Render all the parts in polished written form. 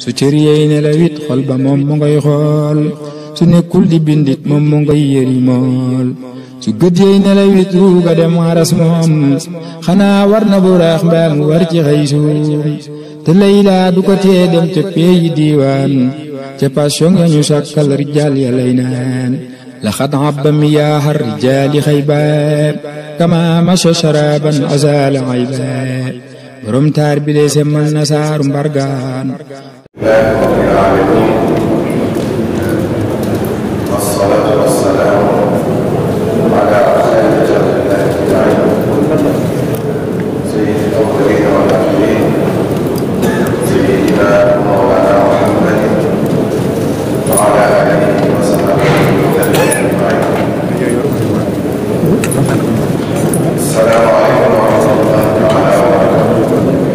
su cër yey nelawit xol ba moom mu ngay xool su nekkul di bindit moom mu ngay yëri mool su gët yey nelawit ruuga dem aras moom xanaa war na bu raax mbaa mu war ci xëy suum te Layla du ko tee dem ca peeyi diiwaan ca passion nga ñu sàkkal rijaal ya lay naan laqad abba miyaaha rijaali xayba kama masha sharaban azala ayba borom taar bi de semmal na saaru mbargaan wassalatu wassalamu ala rasulillah sayyidil awwalin wal akhirin sayyidina mawlana Muhammadin wa ala alihi wa sahbihi ajma'in. Assalamu alaikum wa rahmatullahi wa barakatuh.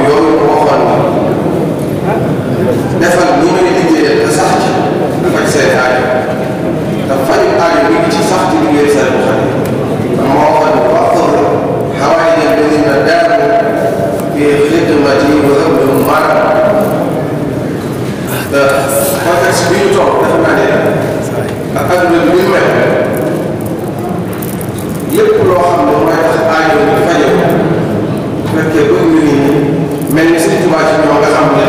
yooyu ko waxoon defal ñi may liggéeyal te sax ci faj seen aajo te faju aajo bi ngi ci sax ci liggéey seen xarit moo waxoon waxtaan xawaay yi dina daamu fi xidmati wa ëpp maanaam contexte bi ñu toog dafa naa ne ak adduna bi ñu mel lépp loo xam ne mooy tax aajo bi fajoo bu fekkee ba ñu ngi mel ni Sëñ Tuubaa ci ñoo nga xam ne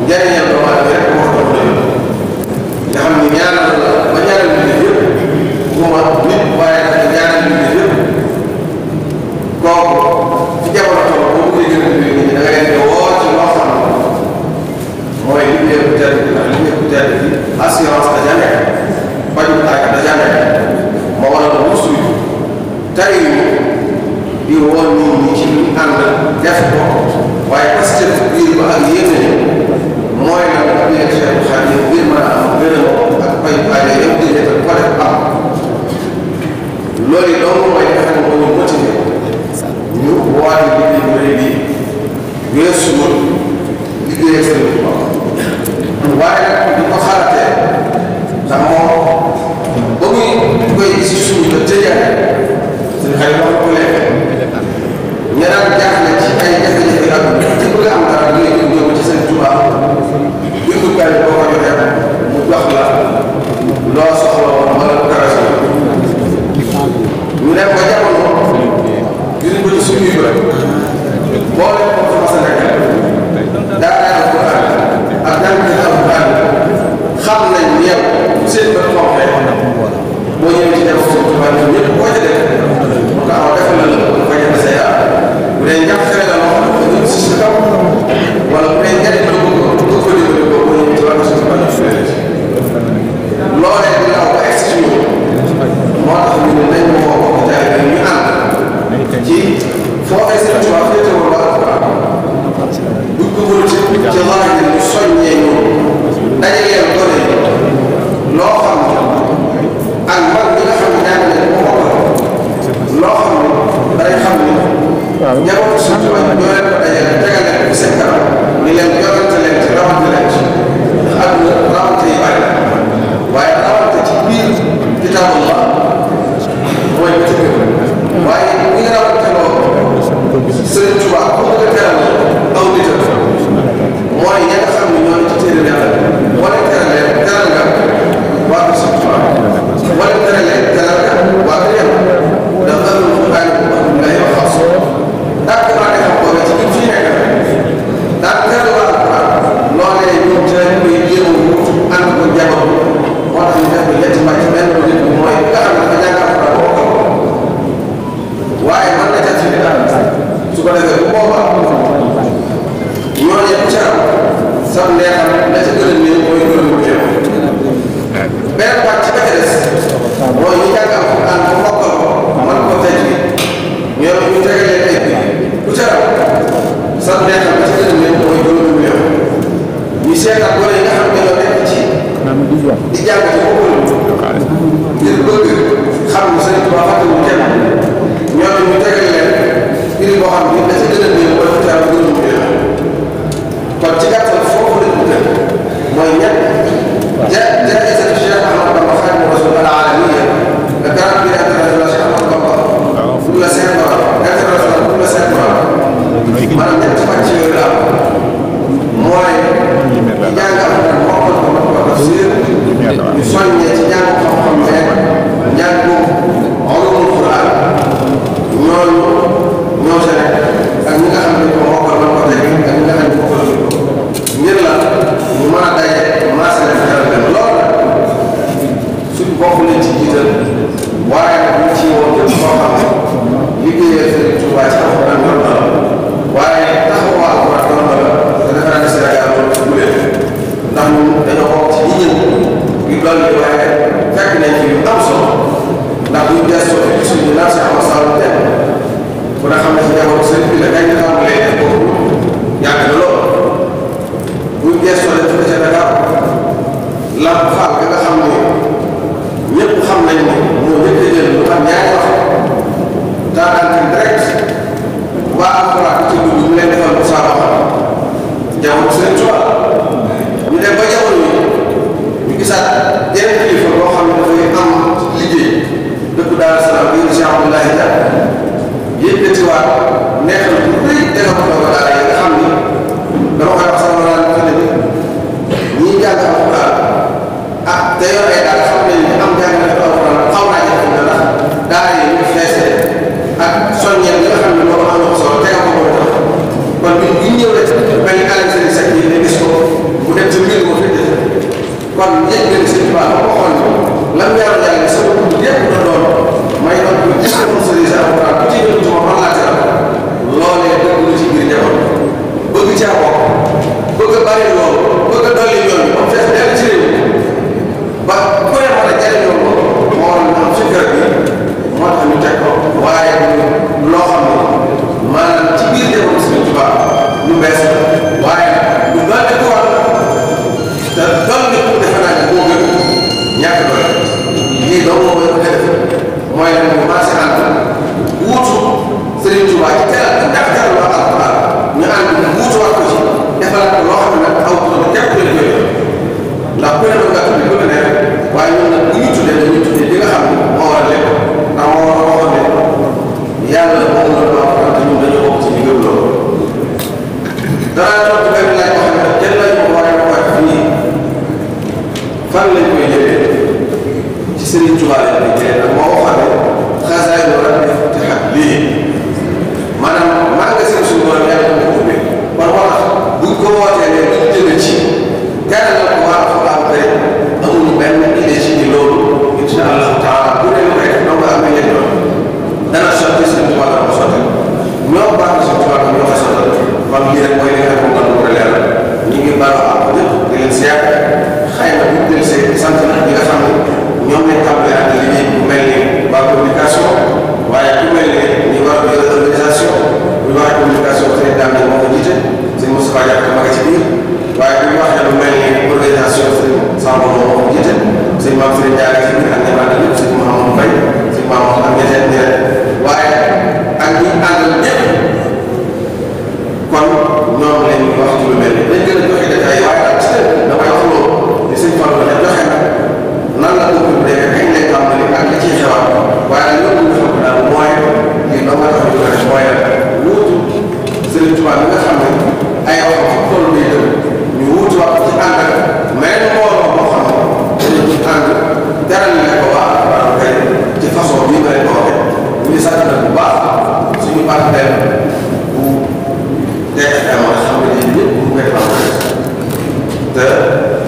njëriñal doomu aadama rek moo tax na nga xam ne ñaanal la ba ñaanal nit yëpp bu ma nit waaye dafa ñaanal nit yëpp kooku ci jamono toll boo bëggee gën a nit ñi da nga leen di woo ci loo xam ne mooy liggéey bu tedd bi ndax liggéey bu tedd bi assurance da ca nekk paju tàkk da ca nekk moo waral musu tey di woo nit ñi ci ñu ànd def ko waaye parce que biir ba ak yéen mooy nag liggéey Cheikh Khadim ngir mën a am gërëm ak pay aajo yëpp di def ko def am loolu dong mooy nga xam ne moo ñu motivé ñu woote liggéey bu rëy bi weesu liggéey Sëriñ Tuubaa waaye nag di ko xalaatee ndax moom ba muy koy gis suñu la tëjee suñu xel wax ko lekk ña daan jaaxle ci ay jafe-jafe ak ci bëgg am dara da ngay ñëw ci Sëriñ Tuubaa bindukaay boo ko joxee mu jox la loo soxla woon wala dara si ñu dem ba jamono gis ko ci suñuy bët boo leen ko fa sa nekk daanaka ko ak daanaka alquran xam nañ yow seen bët xonqee boo ñëwee ci def Sëriñ Tuubaa ñoom ñëpp boo ci def mu taxaw defal la la bañ a sa yaa bu dee ñàkk xëy na loo xam ne dafa si sa kaw wala bu dee njëriñ la bëgg ko dimbali ko boo ñëwee ci wàllu Sëriñ Tuubaa loolee dina aw ba egsi moo tax ñu ne nañ moo ko jaay ñu ànd ci foo ay Sëriñ Tuubaa féetewul waa alquran buñ ko politique ci laaj ñu soññee ñu dajaleel gone yi loo xam ne ak mag ñi nga xam ne jàng nañ ko loo xam ne day xam ne njabootu Sëriñ Tuubaa ñoo leen ko dajale tegal leen ci seen kanam ni leen yorante leen ci rawante leen ci ndax àdduna rawante yi bari waaye rawante ci biir kitaabullah mooy bi ci biir waaye ñi nga rawante loolu Sëriñ Tuubaa bu bëgg a teral aw nitam mooy ñi nga xam ne ñoo ci téere Yàlla wala teralee teral nga waa ko Sëriñ Tuubaa wala teralee teral nga waa ko Yàlla ndax amul fu bàyyi ko wax nga yow xam soo daa ko maa defam ko ci fi nekk daa teral waa Alquran loolee ñoom ci lañ koy jéem a wut ànd ko jabar moo tax ñu def ko ñetti mbàcc benn bu nit mooy nga xam ne dafa jàng Alquran boo ko waaye mën na ca ci su ko defee bu boobaa ñooñu ca sax neexam la ca gën a néew mooy gën a mu teew benn pàcc ba ca des mooy ñu jàng Alquran ba mokkal ko mën ko tey ñoom ñu tegalee ay bi bu ca raw sax neexam la ca gën a néew mooy gën a mu teew ñu seetal gone yi nga xam ne ñoo nekk ci di jàng ci boppam ngir bëgg xam ne Sëriñ Tuubaa fàttewul kenn ñoom ñu tegal leen mbir boo xam ne da ca gën a néew wala ca gën a mu teew kon ci gàttal foofu lañ ko tënk mooy ñett jaa'izatu Cheikh Ahmadou Bamba Khadimu Rasul al-aalamiya le grand prix international Cheikh Ahmadou Bamba pour le Saint-Coran international pour le Saint-Coran maanaam ñetti pàcc yooyu la mooy ñu jàng Alxuraan mokkal ko mën ko tafsir ñu soññee ci jàng xam-xam beeg njàngu ulumul Qur'an ñooñu ñoo ca nekk ak ñi nga xam ne ko mokkal mën ko teg ak ñi nga xam ne mokkal ngir la ñu mën a daje maase leen xelal leen lool nag suñ bopp lañ ci jiital waaye nag ñu ci woon jël koo xam ne liggéeyee Sëriñ Tuubaa ci Alxuraan doon na la waaye taxawoo Alxuraan doon na la te defe naa ne Sénégal loolu ci gulee ndax ñun dañoo bokk ci ñi ñëw ngir dolli waaye fekk nañ fi yu am solo ndax buñ gëstoo fi suñu naan si Ahmad Sall teg sec yi ne gis ko mu dem ci mbir ko fi def kon yëg nga ni sëñ Tuubaa ba waxoon ni lan ñaanu yàlla sama dund yëpp na doon may doon ko gis ko sëriñ alquran bu ci gën ci ma la teral loolee dëgg na ci biir jamono bëgg caa bokk bëgg a bari loolu bëgg a dolli yoon bi ba fees dell ci réew ba ku ne mën a jariñoo ko moo waral ñu am ci kër gi moo tax ñu teg ko waaye loo xam ne maanaam ci biir jamono sëriñ Tuubaa lu bees waaye lu doon ko war te doon nit ku defe naa ne moo gën ñàkk doole lii dong moo koy def mooy ne mu marché ànd wuutu Sëriñ Tuubaa ci teral ndax teral waa alquran ñu ànd wuutu wax ko ci defal ko loo xam ne nag aw turam képp leen koy ndax ku ne mën nga tuddi ku ne neex waaye ñun nag bu ñu tuddee dañuy tuddee li nga xam ne moo war a lekk ndax moo war a waxoon ne yàlla moom la doon alquran te ñun dañoo bokk ci ñu gëm loolu danaa toog benn laaj boo xam ne kenn lañ ko waaye ko wax fii fan lañ koy jëlee ci Sëriñ Tuubaa lañ koy jëlee nag moo waxoon ne xasaay lu rek te xam lii maanaam maa nga seen suñu borom yàlla ko ubbi kon moo tax buñ ko wootee ne buñ jëlee ci teral na ko waa alxuraan tey amuñu benn idée ci ni loolu incha allahu taala bu ne lu koy def donc am nañ leen doon dana sotti Sëriñ Tuubaa la ko sotti ñoo baax na Sëriñ Tuubaa ñoo ko sottal kon lii rek mooy li nga xam ne moom la leeral ñu ngi baal a àq ñëpp di leen seet xëy na bu ñu dellu see sant na ñi nga xam ne ñoom lañ tàmbalee ak liggéey bu mel ni waa communication waaye ku mel ni ñu war a organisation ñu wax communication sëñ Dame moo ko jiite sëñ Moustapha Diakhaté ma nga ci biir waaye bu ñu waxee lu mel ni organisation sëñ Samba moo ko jiite sëñ Mame Sëriñ Diarra ci biir ak ñi àndal ñëpp sëñ Mouhamadou Mbaye sëñ Mamadou ak ñeneen ñeneen waaye ak ñi àndal ñëpp kon ñoom lañ wax ci lu mel ni dañ gën a joxe détails waaye daal ci damay wax loolu li sëñ Fallou ne joxe na nan la ko demee kañ lay tàmbali ak li ciy xewaat waaye nag loolu ñu xam daal mooy lii ba nga tax ñu ko mooy wuutu Sëriñ Tuubaa bi nga xam ne ay waxam fu toll day dem ñu wuutu wax ci ànd ak mais mbooloo moo xam ne dañu ci ànd teral ne ko waa kay ci façon bii nga leen ko waxee ñu ngi sant nag bu baax suñu partenaire bu DFM nga xam ne yéen ñëpp bu koy tàmbali te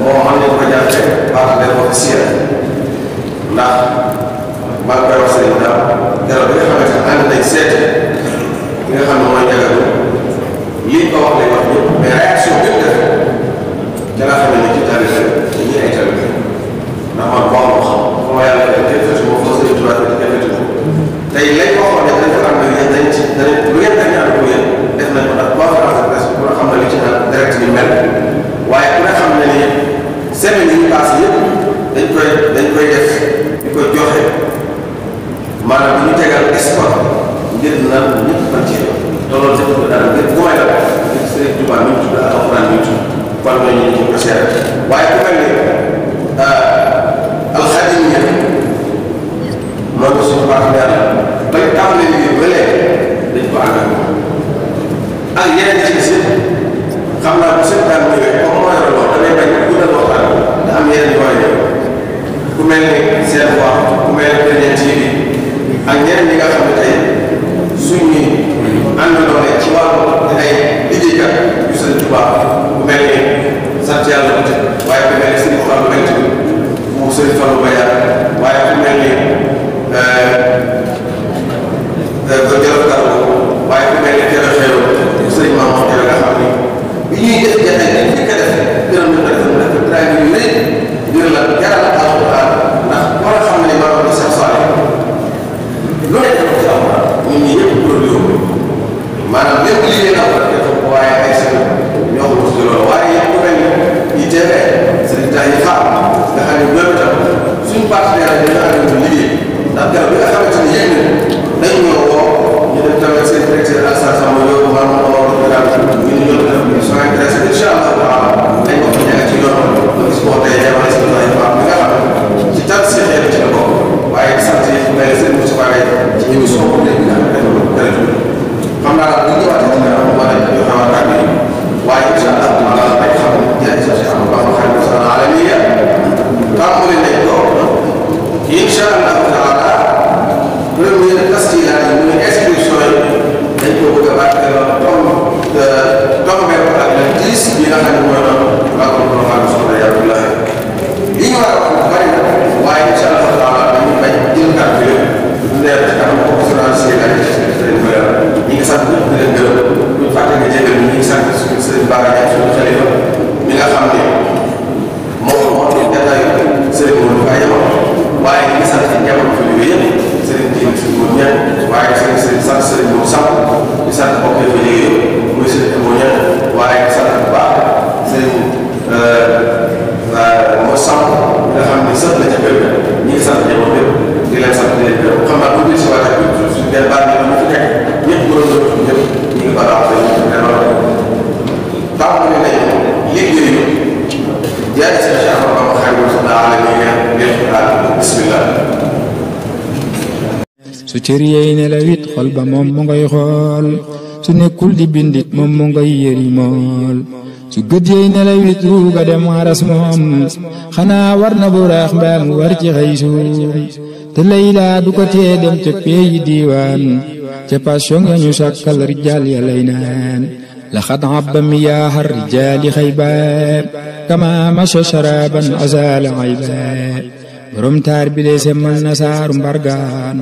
moom mën nañu ko jàppee partenaire officiel ndax maa ngi koy wax sëriñ daal keroog bi nga xamante ne ànd nañ seete bi nga xam ne mooy njëgatu lii ko wax lay wax ñëpp mais réaction bi mu def ca nga xam ne ci tarife ñi ay tarife ndax man boo ma xam fu ma yàlla def kenn fetu moom foo sëriñ tubaab bi kenn fetu moom tey lañ waxoon ne dafa am yéen dañ ci dañ lu ngeen dañ ànd ko yéen def nañ ko ndax conférence de presse pour xam ne li ci naan direct bi mel waaye ku ne xam ne ni semaine yi ñu passé yëpp dañ koy def di ko joxe maanaam bu ñu tegal sport ngir naan ñëpp fan ci te loolu def ko dara ngir mooy la ngir Sëriñ Tuubaa mi tudd ak alxuraan mi tudd kon ñooñu ñu ko seere waaye ku mel ni alxadim ñi loolu suñu partenaire la bañ tàmbalee liggéey ba léegi dañ ko ànd ak moom ak yeneen ci gis xam naa bu seen daan ñëwee comme mooy la lool damay bañ guddal waxtaan te am yeneen yooyu ñëw ku mel ni seen wax ku mel ni Première TV ak ñeneen ñi nga xam ne tey suñu àndandoo ci wàllu ay liggéeykat yu Sëriñ Tuubaa ku mel ni sant yàlla bu waaye ku mel ni Sëriñ Fallou Bent bu Sëriñ Fallou Bayar waaye ku mel ni Jolof Karo waaye ku mel ni Kero Xew bu Sëriñ Mamadou Kero nga xam ni bi ñuy def jafe dañ fi ko def gërëm ñu def mu def traité yu rëy ngir la jaral alxuraan ndax war a xam ne maanaam di sax saale lu nekk ci alxuraan ñun ñi ñëpp produit maanaam lépp liggéey alxuraan def waaye ay su cër yey nelawit xol ba moom mu ngay xool su nekkul di bindit moom mu ngay yëri mool su gët yey nelawit ruuga dem aras moom xanaa war na bu raax mbaa mu war ci xëy suum te Layla du ko tee dem ca peeyi diiwaan ca passion ya ñu sàkkal rijaal ya lay naan laxad abba miyaaha rijaali xayba kama masha sharaban azala ayba borom taar bi de semmal na saaru mbargaan